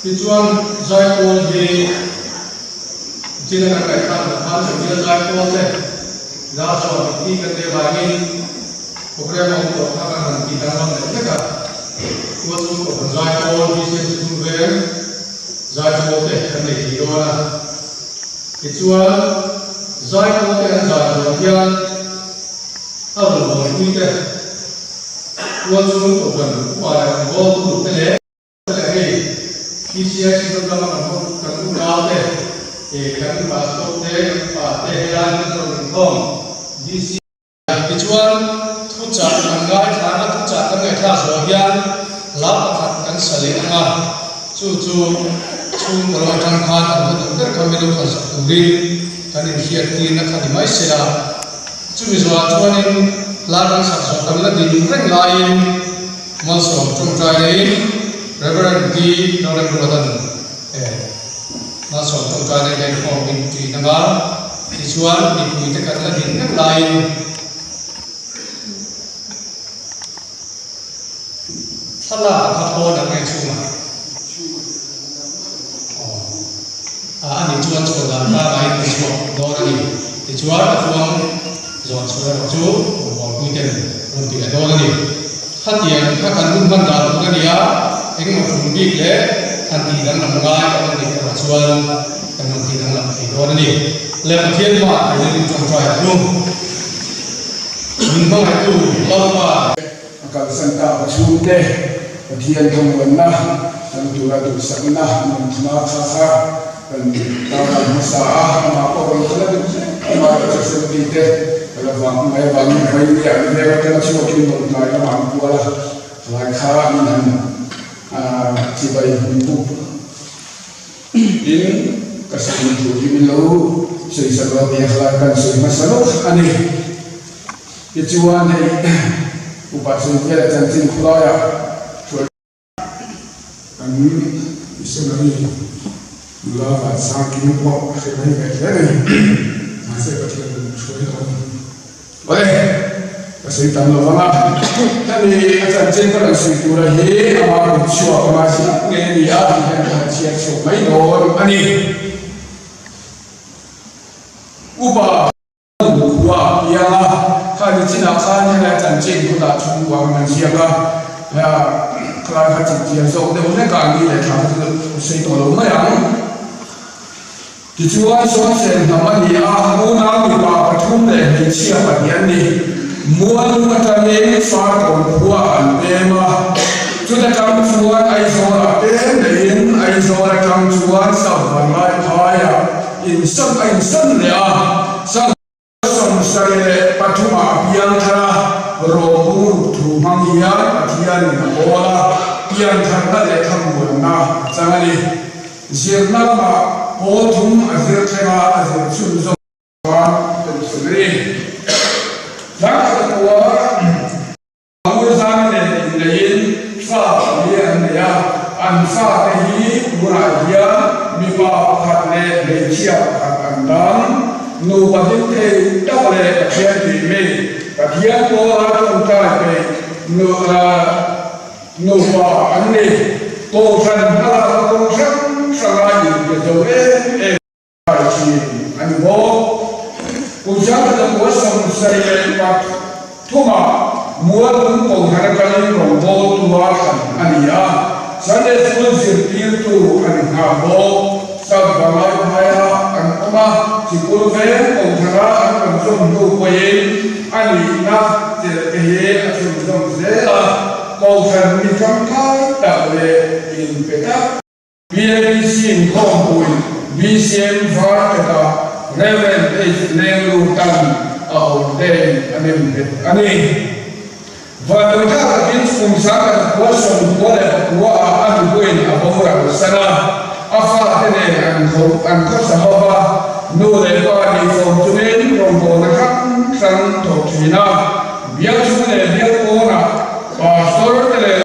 Tichuan Zaipawl hi China kan ngaihthlak loh khan Chawhmia Zaipawl te dar chhuah dik tih kan neih vangin program a awm tawh kha kan han tih danglam leh hlek a. Tual chu Kohhran Zaipawl, BCM Sikul Veng Zaipawl te kan nei thei dawn a. Tichuan Zaipawl te an zai zawh hian a rawn bawlpui te tual chu Kohhran upa leh rawngbawltu te leh leh hei PCI Sikul lama kan hawk kan unau te eh kan pastor te kan upa te helai hmun a rawn inkhawm DC Tichuan thuchah kan ngaithla a, thuchah kan ngaihthlak zawh hian hla pakhat kan sa leh ang a, chu chu chhungkaw lam atang khan an hla duh ber kha milo khan sak turin kan inhriat tirna kha ni mai se la. Chumi zawhah chuanin hla kan sak zawh kan la din reng laiin Malsawm tawngtai laiin Reverend D. Noremruatan Malsawm tawngtai leh lenkhawm in ṭin anga tichuan mipuite kan la din reng laiin thlalak a kha pawn ang nge chhungah aw a nih chuan chhuah dan pangngai in chhuak dawn a ni tichuan a chuang zawn chhuah erawh chu rawngbawlpui ten rawn ti leh dawn a ni. Khatiang kha kan hun hman dan tur a ni a, engemaw ṭum bik leh han tih danglam ngai a awm nih erawh chuan kan rawn tih danglam thei dawn a ni. Le Pathian hmaah turin ṭawngṭai ang u. Min hmangaihtu Lalpa. A kalsan ta ka chhungte Pathian thlamuanna kan tura duhsakna min thuna kha kha kan tarlan hmasa a, amah pawh rawn kal a duh hle amah erawh chu assembly te ka la vang mai avangin vawiin an veng atanga chhuakin lawngtlai lamah an kual a, tlai kha min han chibai min buk in ka sawi tur hi min lo sawisak lo tia khalai kan sawi hmasa lawk a ni. Tichuan hei upa chhungte leh chanchin khawlaia hruai kan missionary nula Vansang Kim pawh a hre mai ve hle a ni. Mahse Pathian min hruai lo a ni. Awle, ka sawi tam lo vang a, hemi a chanchin ka rawn sawi tura hi ama kut chhuak ama ziak ngei a ni a tih hian ka han chhiar chhuak mai dawn a ni. Upa. Khua a piang a, kha ni chinah khan helai chanchin kawtah chhungkua kan han ziak a, khalai kha chipchiar zawk deuh hlek a, ni leh thla kha chu sawi tawh lo mai ang. Tichuan Sawnsen hnam a ni a, unau mipa pathum leh hmeichhia pahnih an ni. Mualung atangin Farkawn khua an pem a, chuta tang chuan Aizawlah pem lehin Aizawl atang chuan South Vanlaiphaiah Insan a insan leh a, 73 ah a piang thar a, Rawng ruk thu hmang hian Pathianin a kawl a, pian tharna leh thlamuanna a chang a ni. Zirna lamah pawl thum a zir thleng a, a zir chhunzawm chuan ka duhsam a ni. Tlangkhat khua Ngurzaina nen inneihin fa pali an nei a, an fate hi tunah hian mipa pakhat leh hmeichhia pakhat an dang. Nupa hlim thei tak leh Pathian tih mi, Pathian pawla tawngtai peih nupa an ni. Kohhran hmalakna kawng hrang hranga inpe zo em em. Kai thin a ni bawk. Kum 1973 ah Mualpum Kohhran atangin rawngbawltu a thlan a ni a, Sunday School zirtirtu a ni nghal bawk. South Bangalai phaia an awm a, sikul veng Kohhrana an rawn zawm hnu pawhin a nihna chelh te hi a chhunzawm zel a, Kohhran mi tangkai tak leh inpe tak. PAPC inkhawmpui BCM Varketa Rev. H. Lenglu tan a ordain a nem nghet a ni. Vanduaithlak takin kum 1994 ah a nupuiin a boral san a, a fate nen an kho an khawsa ho va, nu leh pa nih fawm chungin rawngbawlna hrang hrang thawk thin a, bial chhung leh bial pawnah pastor te leh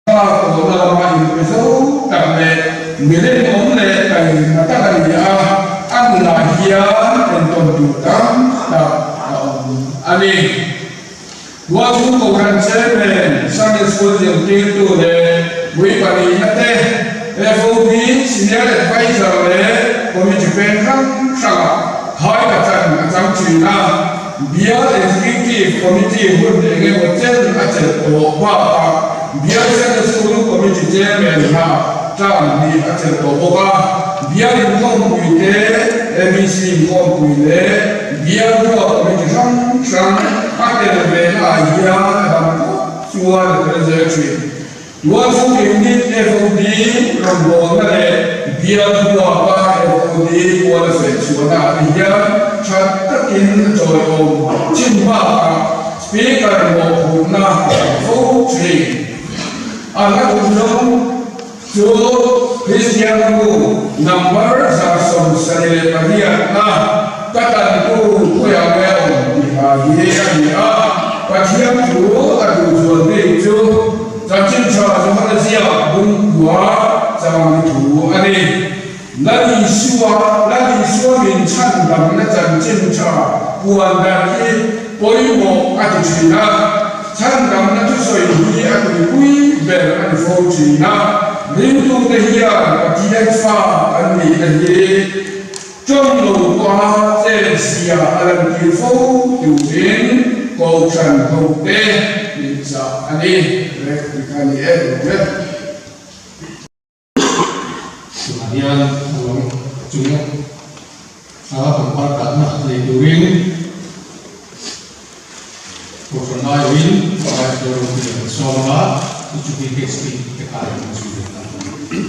Pa pawhna lama inpe zo tak leh mi rinawm leh taima tak a ni a, a nunah hian entawn tur tam tak a awm a ni. Tualchhung Kohhran Chairman, Sunday School zirtirtu leh mui pahnihna te, FOB Senior Adviser leh Committee peng hrang hrangah hai ka chan a chang thin a. Bial Executive Committee hun eng emaw chen a chelh tawh bakah Bial Sunday School Committee Chairman hna term hnih a chelh tawh bawk a. Bial inkhawmpui te, ABC inkhawmpui leh Bial Ruak Committee hrang hrang a tel ve naah hian a dam phawt chuan a tel zel thin. Tualchhung Unit FOD rawngbawlna leh bial huapa FOD kual a feh chhuahna ah te hian tha takin a chawiawm chin bakah Speaker mawhphurhna a awm fo thin. A hla duhzawng chu Kristian nu number 78 na ka tantu khawiah nge a awm tih hla hi a ni a, Pathian thu a duhzual bik chu Chanchin tha Johana ziak bungkua chang thu a ni. Lal Isua, Lal Isua min chhandamna chanchin tha puan dan hi pawimawh a ti thin a, chhandamna thusawi hi a tuipui ber a ni fo thin a, ringtute hian Pathian fa kan nihna hi Tawng lo pawha chen sia a lantir fo turin Kohhran hote min chah a ni. Rek ti kha ni e lo e. Tunah hian ruang chung a pangpar kahna nei turin Kohhran aiawhin Pakai Tawro hi an sawm ang a, chu chu BKSP te kha an zui ve ta a ni.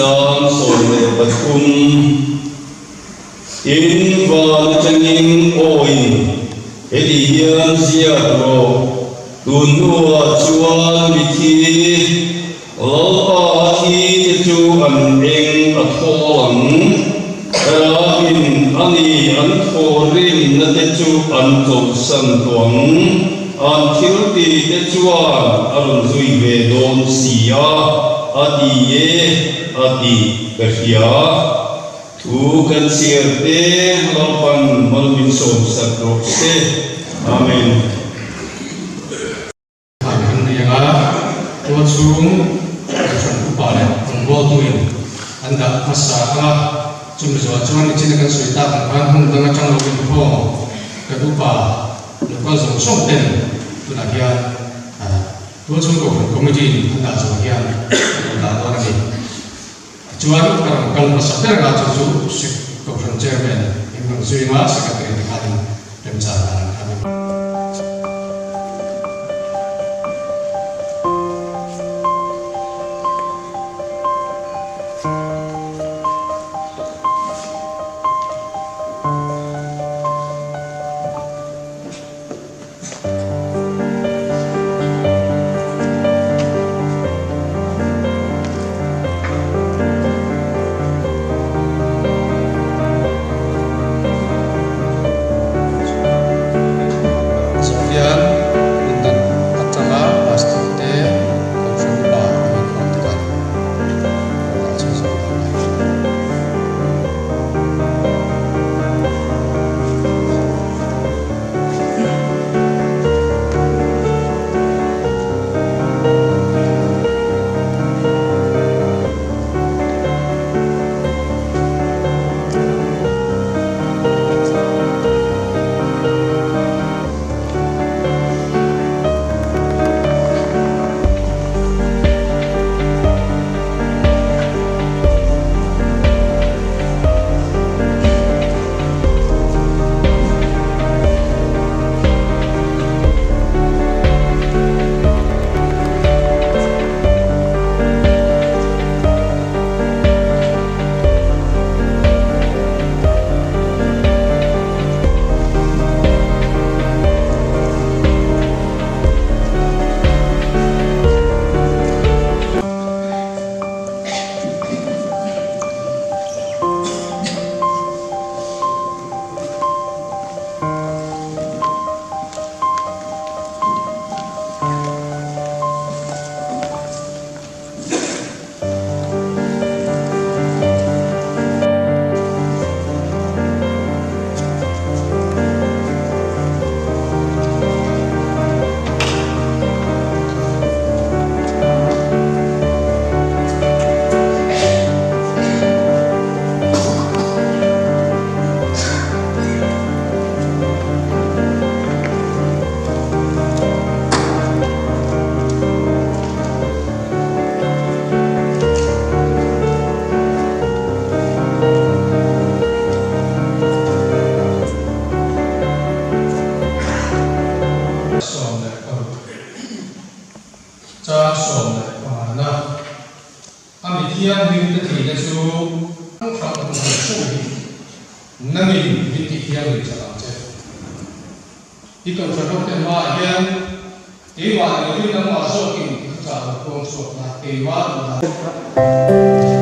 Chang 13, Tin van atangin awin heti hian ziak rawh, tun hnuah chuan mithi Lalpa a thi te chu an eng a thawl ang, Ramin a ni an thawhrimna te chu an chawlhsan tawh ang, an thilti te chuan a rawn zui ve dawn si a, a ti e, a ti ka hria. Thu kan chhiar te Lalpan malmin sawmsak rawh se. Amen. Than an ni ang a, tual chhung Kohhran upa leh rawngbawltuin an dah hmasa ang a, chumi zawh chuan nichina kan sawi tak ang khan hmun dang atang lo inkhawm kan upa local zawng zawng ten tunah hian tual chhung Kohhran Committee in an dah zawh hian an rawn dah dawn a ni. Tichuan ka rawn kal hmasa ber ang a, chu chu Kohhran Chairman in rawn zui ang a, Secretary te khanin remchang dan ang khan in. Zawh hian pindan atanga pastor te kohhran upa lo inkhawm te khan rawh chhun zawm dawn a ni. Chang 15. A mi thianghlim te thihna chu hrang hrang hmu hran hran hi nangin min ti thianghlim sak ang che. I kohhran ho te hmaah hian keimah ni lovin nangmah zawkin i thuchah lo puang chhuak la, keimah duh dan.